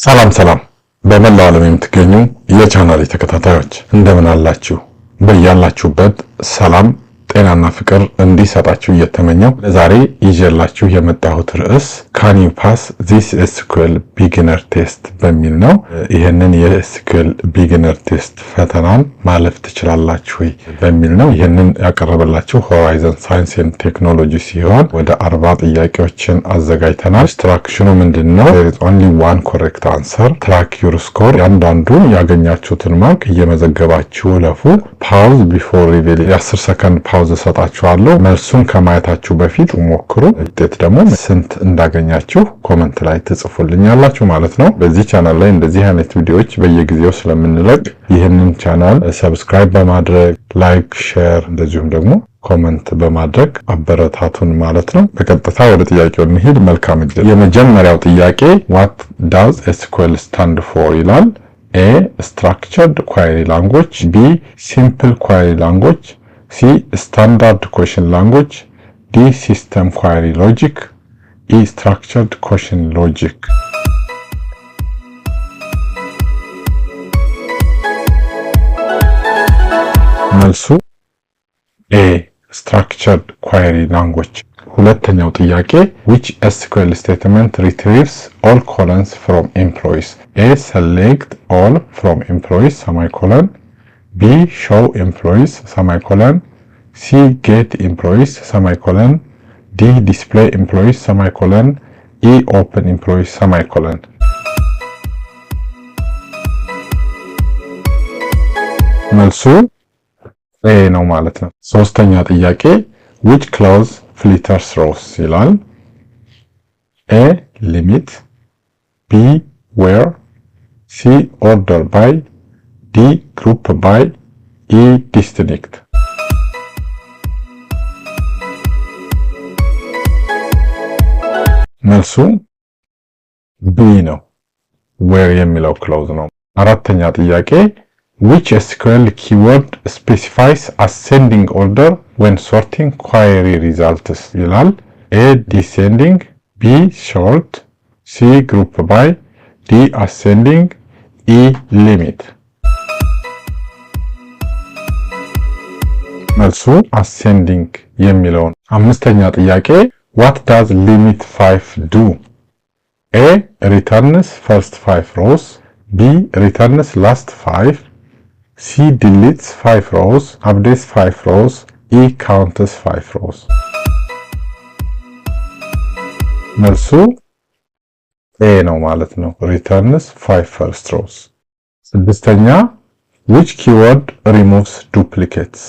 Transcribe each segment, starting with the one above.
ሰላም ሰላም፣ በመላው ዓለም የምትገኙ የቻናሌ ተከታታዮች እንደምን አላችሁ? በያላችሁበት ሰላም፣ ጤናና ፍቅር እንዲሰጣችሁ እየተመኘሁ ለዛሬ ይዤላችሁ የመጣሁት ርዕስ "Can you pass this SQL beginner test?" በሚል ነው። ይህንን የ SQL beginner test ፈተናን ማለፍ ትችላላችሁ ወይ በሚል ነው። ይህንን ያቀረበላችሁ Horizon Science and Technology ሲሆን ወደ 40 ጥያቄዎችን አዘጋጅተናል። Instruction ኑ ምንድን ነው? Only one correct answer። Track your score፣ ያንዳንዱን ያገኛችሁትን mark እየመዘገባችሁ እለፉ። Pause before reveal፣ የ10 ሰከንድ pause እሰጣችኋለሁ። መልሱን ከማየታችሁ በፊት ሞክሩ። ውጤት ደግሞ ስንት እንዳገኛችሁ comment ላይ ትጽፉልኛላችሁ ማለት ነው። በዚህ ቻናል ላይ እንደዚህ አይነት ቪዲዮዎች በየጊዜው ስለምንለቅ ይህንን channel subscribe በማድረግ፣ like፣ share እንደዚሁም ደግሞ comment በማድረግ አበረታቱን ማለት ነው። በቀጥታ ወደ ጥያቄው እንሂድ። መልካም እድል። የመጀመሪያው ጥያቄ "What does SQL stand for?" ይላል። A, structured query language፣ B, simple query language፣ C, standard question language፣ D, system query logic፣ E, structured question logic። መልሱ A, structured query language። ሁለተኛው ጥያቄ "Which SQL statement retrieves all columns from employees?" A, select all from employees semicolon፣ B, show employees semicolon፣ C, get employees semicolon፣ D, display employees semicolon፣ E, open employees semicolon። መልሱ A ነው ማለት ነው። ሶስተኛ ጥያቄ "Which clause filters rows?" ይላል። A, limit፣ B, where፣ C, order by፣ D, group by፣ E, distinct። መልሱ B ነው። Where የሚለው clause ነው። አራተኛ ጥያቄ "Which SQL keyword specifies ascending order when sorting query results?" ይላል። A, descending፣ B, sort፣ C, group by፣ D, ascending፣ E, limit። መልሱ ascending የሚለው ነው። አምስተኛ ጥያቄ "What does limit 5 do?" A, returns first 5 rows፣ B, returns last 5፣ C, deletes 5 rows, updates 5 rows፣ E, counts 5 rows። መልሱ A ነው ማለት ነው። Returns 5 first rows። ስድስተኛ "Which keyword removes duplicates?"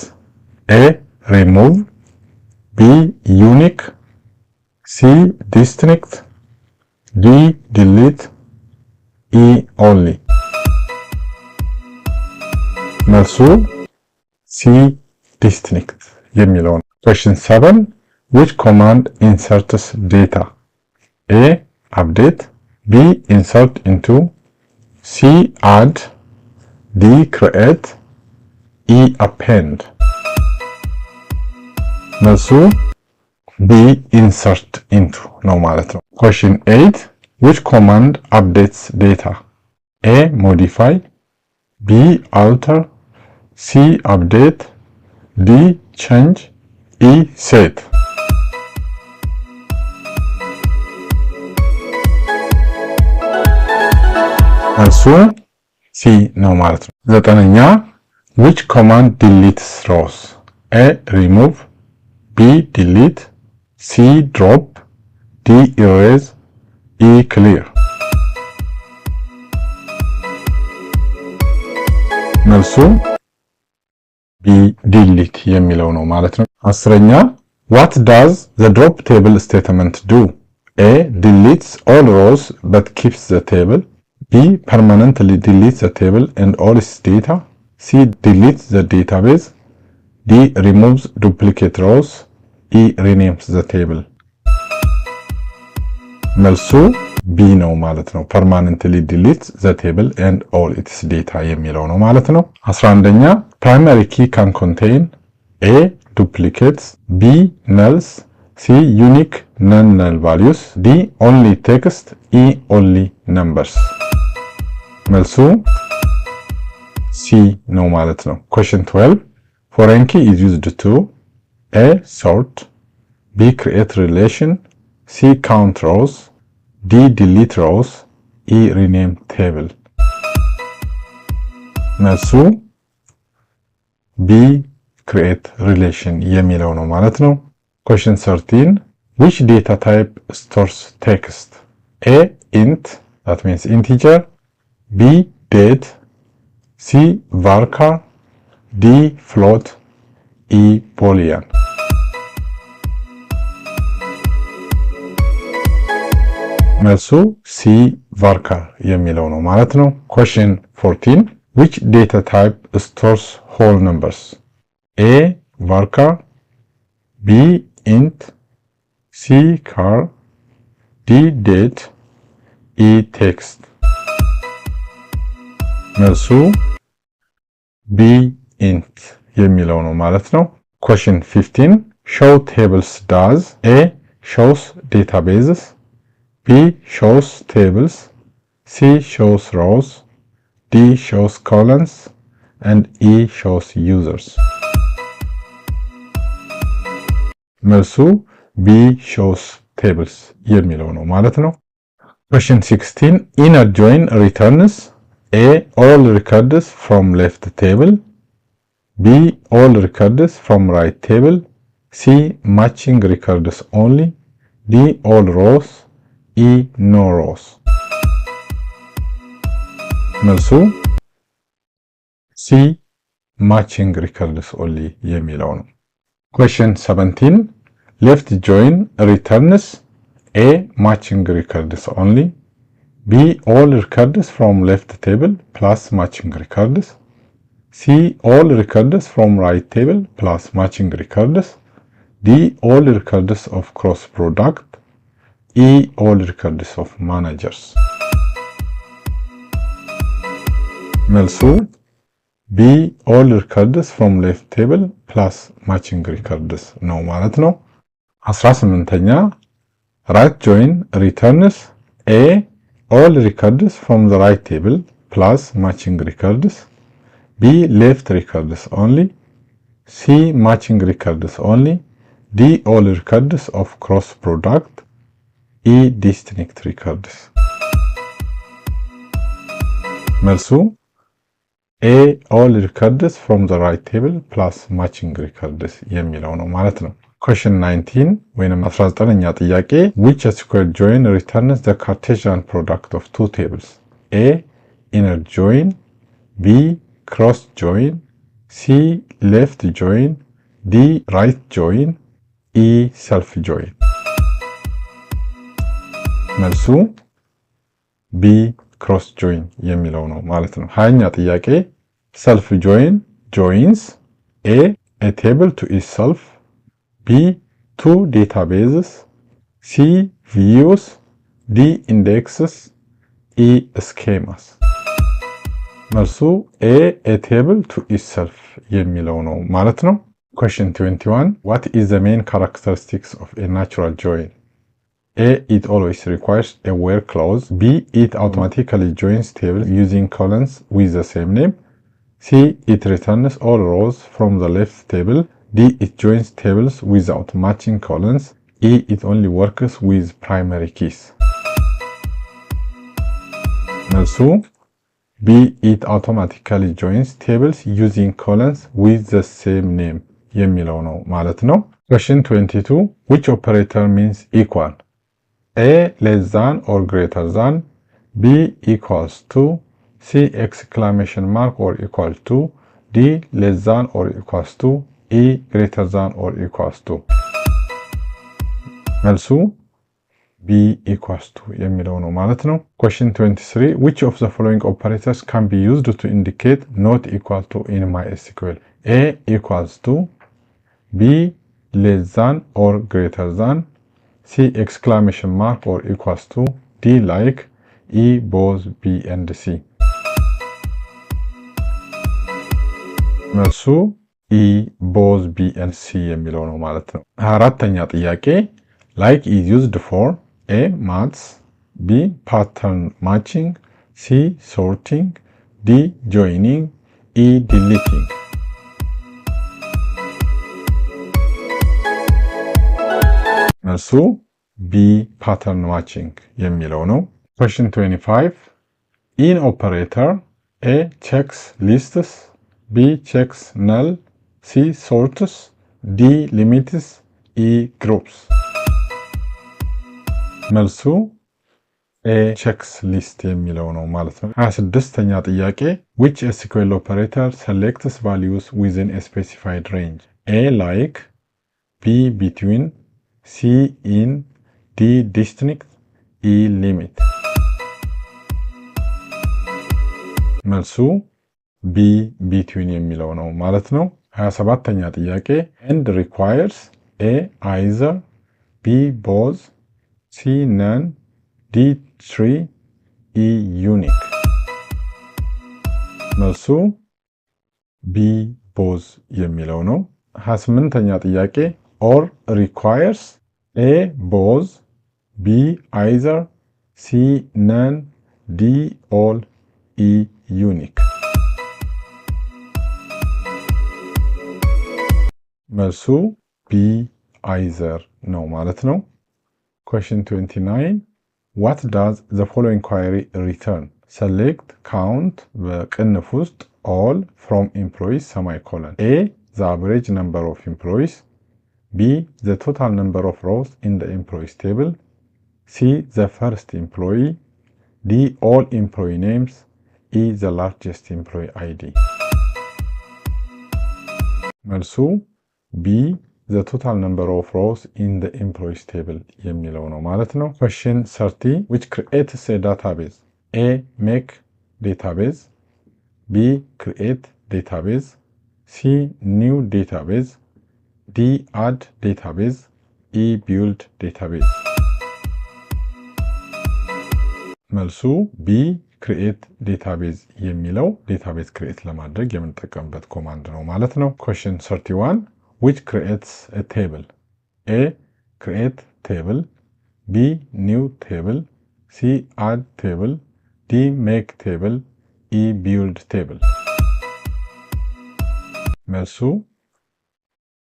A, remove፣ B, unique፣ C, distinct፣ D, delete፣ E, only። መልሱ C, distinct የሚለው ነው። Question 7: Which command inserts data? A, update፣ B, insert into፣ C, add፣ D, create፣ E, append። መልሱ B, insert into ነው ማለት ነው። Question 8: Which command updates data? A, modify፣ B, alter፣ C, update፣ D, change፣ E, set። መልሱ C ነው ማለት ነው። ዘጠነኛ "Which command deletes rows?" A, remove፣ B, delete፣ C, drop፣ D, erase፣ E, clear። መልሱ B, delete የሚለው ነው ማለት ነው። አስረኛ "What does the drop table statement do?" A, deletes all rows but keeps the table፣ B, permanently deletes the table and all its data፣ C, deletes the database፣ D, removes duplicate rows፣ E, renames the table። መልሱ B ነው ማለት ነው። Permanently delete the table and all its data የሚለው ነው ማለት ነው። 11ኛ "Primary key can contain: A, duplicates፣ B, nulls፣ C, unique non null values፣ D, only text፣ E, only numbers። መልሱ C ነው ማለት ነው። Question 12: foreign key is used to: A, sort, B, create relation, C, count rows, D, delete rows, E, rename table። መልሱ B, create relation የሚለው ነው ማለት ነው። Question 13: which data type stores text? A, int, that means integer, B, date, C, varchar, D, float, E, boolean። መልሱ C, varchar የሚለው ነው ማለት ነው። Question 14: which data type stores whole numbers? A, varchar, B, int, C, char, D, date, E, text። መልሱ B, int የሚለው ነው ማለት ነው። Question 15: show tables does: A, shows databases, B, shows tables, C, shows rows, D, shows columns and E, shows users። መልሱ B, shows tables የሚለው ነው ማለት ነው። Question 16: inner join returns: A, all records from left table, B, all records from right table, C, matching records only, D, all rows, E, no rows። መልሱ C, matching records only የሚለው ነው። Question 17: left join returns: A, matching records only, B, all records from left table plus matching records, C, all records from right table plus matching records, D, all records of cross product, E, all records of managers። መልሱ B, all records from left table plus matching records ነው ማለት ነው። 18ኛ right join returns: A, all records from the right table plus matching records, B, left records only, C, matching records only, D, all records of cross product, E, distinct records። መልሱ A, all records from the right table plus matching records የሚለው ነው ማለት ነው። Question 19 ወይም 19ኛ ጥያቄ: which SQL join returns the Cartesian product of two tables? A, inner join, B, cross join, C, left join, D, right join, E, self join። መልሱ B, cross join የሚለው ነው ማለት ነው። 20ኛ ጥያቄ: self join joins: A, a table to itself, B, two databases, C, views, D, indexes, E, schemas። መልሱ A, a table to itself የሚለው ነው ማለት ነው። Question 21: what is the main characteristics of a natural join? A, it always requires a where clause. B, it automatically joins tables using columns with the same name. C, it returns all rows from the left table. D, it joins tables without matching columns. E, it only works with primary keys። መልሱ B, it automatically joins tables using columns with the same name የሚለው ነው ማለት ነው። Question 22: which operator means equal? A, less than or greater than, B, equals to, C, exclamation mark or equal to, D, less than or equals to, E, greater than or equals to። መልሱ B, equals to የሚለው ነው ማለት ነው። Question 23: which of the following operators can be used to indicate not equal to in MySQL? A, equals to, B, less than or greater than, C, exclamation mark or equals to, D, like, E, both B and C። መልሱ E, both B and C የሚለው ነው ማለት ነው። 24ኛ ጥያቄ: like is used for: A, maths, B, pattern matching, C sorting፣ D joining፣ E deleting። መልሱ B pattern matching የሚለው ነው። Question 25: In operator, A checks lists፣ B checks null፣ C sorts፣ D limits፣ E groups። መልሱ A checks list የሚለው ነው ማለት ነው። 26ኛ ጥያቄ፣ which SQL operator selects values within a specified range? A like፣ B between፣ C in፣ D distinct፣ E limit። መልሱ B between የሚለው ነው ማለት ነው። 27ኛ ጥያቄ፣ and requires A either፣ B both፣ C none፣ D three፣ E unique። መልሱ B both የሚለው ነው። 28ኛ ጥያቄ፣ or requires A both፣ B either፣ C none፣ D all፣ E unique። መልሱ B either ነው ማለት ነው። Question 29: What does the following query return? Select count በቅንፍ ውስጥ all from employees semicolon. A the average number of employees፣ B the total number of rows in the employees table፣ C the first employee፣ D all employee names፣ E the largest employee ID። መልሱ B the total number of rows in the employees table የሚለው ነው ማለት ነው። Question 30: Which creates a database? A make database፣ B create database፣ C new database፣ D add database፣ E build database። መልሱ B create database የሚለው database create ለማድረግ የምንጠቀምበት command ነው ማለት ነው። Question 31: Which creates a table? A create table፣ B new table፣ C add table፣ D make table፣ E build table። መልሱ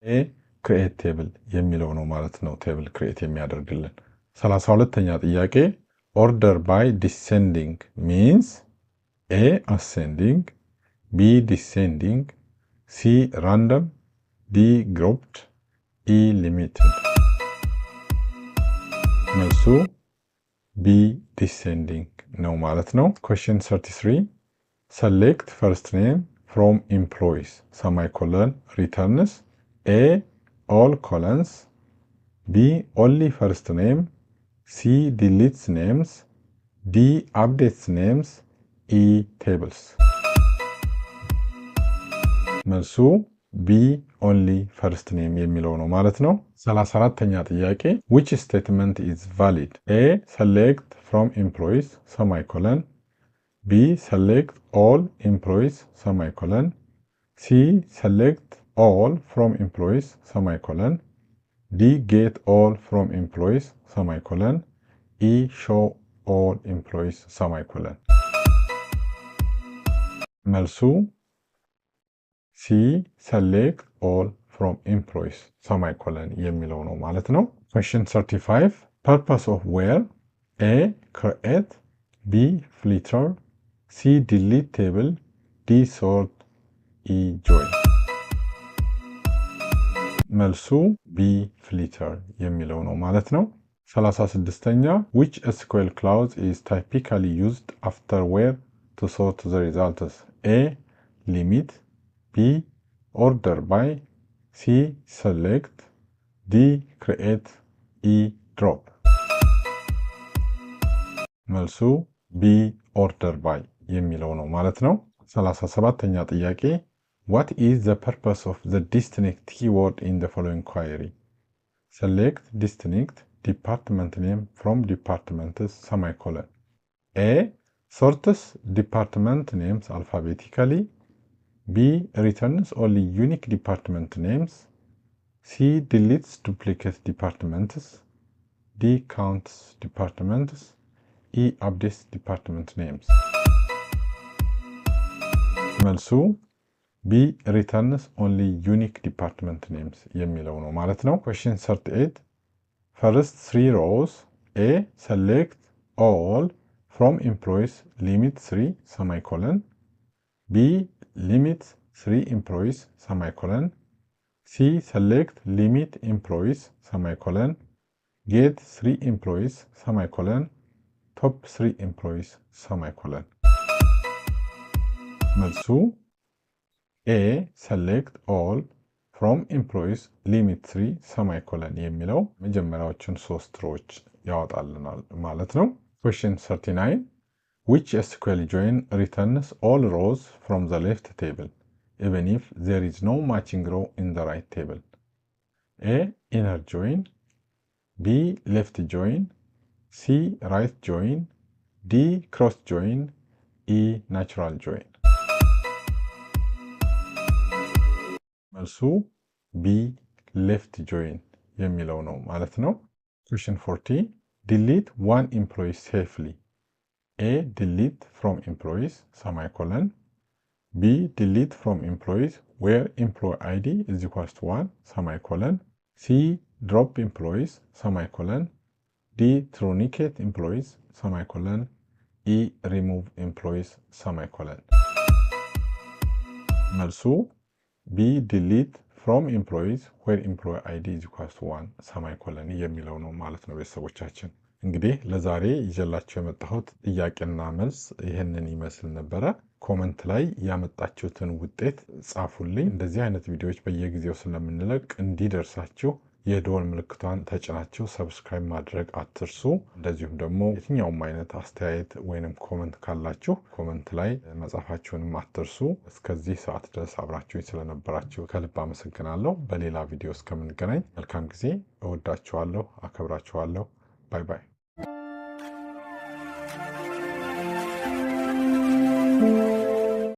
A create table የሚለው ነው ማለት ነው። Table create የሚያደርግልን። 32ኛ ጥያቄ፣ order by descending means A ascending፣ B descending፣ C random፣ D grouped፣ E limited። መልሱ B descending ነው ማለት ነው። Question 33: Select first name from employees semicolon returns A all colons፣ B only first name፣ C deletes names፣ D updates names፣ E tables። መልሱ B only first name የሚለው ነው ማለት ነው። 34ተኛ ጥያቄ፣ which statement is valid? A select from employees semicolon፣ B select all employees semicolon፣ C select all from employees semicolon፣ D get all from employees semicolon፣ E show all employees semicolon። መልሱ C select all from employees semicolon የሚለው ነው ማለት ነው። Question 35: Purpose of where? A create፣ B filter፣ C delete table፣ D sort፣ E join። መልሱ B filter የሚለው ነው ማለት ነው። 36ኛ፣ which SQL clause is typically used after where to sort the results? A limit፣ B order by፣ C select፣ D create፣ E drop። መልሱ B order by የሚለው ነው ማለት ነው። 37ኛ ጥያቄ፣ what is the purpose of the distinct keyword in the following query? Select distinct department name from departments semicolon. A sorts department names alphabetically፣ B returns only unique department names፣ C deletes duplicate departments፣ D counts departments፣ E updates department names። መልሱ B returns only unique department names የሚለው ነው ማለት ነው። Question 38, first three rows: A, select all from employees limit 3 semicolon, B, limit 3 employees semicolon, C, select limit employees semicolon, get 3 employees semicolon, top 3 employees semicolon. መልሱ A, select all from employees limit 3 semicolon የሚለው መጀመሪያዎቹን ሶስት row ዎች ያወጣልናል ማለት ነው። Question 39, which SQL join returns all rows from the left table even if there is no matching row in the right table? A, inner join, B, left join, C, right join, D, cross join, E, natural join. መልሱ B, left join የሚለው ነው ማለት ነው። Question 40, delete one employee safely: A, delete from employees semicolon, B, delete from employees where employee ID is equals to 1 semicolon, C, drop employees semicolon, D, truncate employees semicolon, E, remove employees semicolon. መልሱ B, delete from employees where employee ID is equals to 1 semicolon የሚለው ነው ማለት ነው። ቤተሰቦቻችን፣ እንግዲህ ለዛሬ ይዤላችሁ የመጣሁት ጥያቄና መልስ ይህንን ይመስል ነበረ። Comment ላይ ያመጣችሁትን ውጤት ጻፉልኝ። እንደዚህ አይነት ቪዲዮዎች በየጊዜው ስለምንለቅ እንዲደርሳችሁ የደወል ምልክቷን ተጭናችሁ subscribe ማድረግ አትርሱ። እንደዚሁም ደግሞ የትኛውም አይነት አስተያየት ወይንም comment ካላችሁ comment ላይ መጻፋችሁንም አትርሱ። እስከዚህ ሰዓት ድረስ አብራችሁኝ ስለነበራችሁ ከልብ አመሰግናለሁ። በሌላ ቪዲዮ እስከምንገናኝ መልካም ጊዜ። እወዳችኋለሁ፣ አከብራችኋለሁ። Bye bye።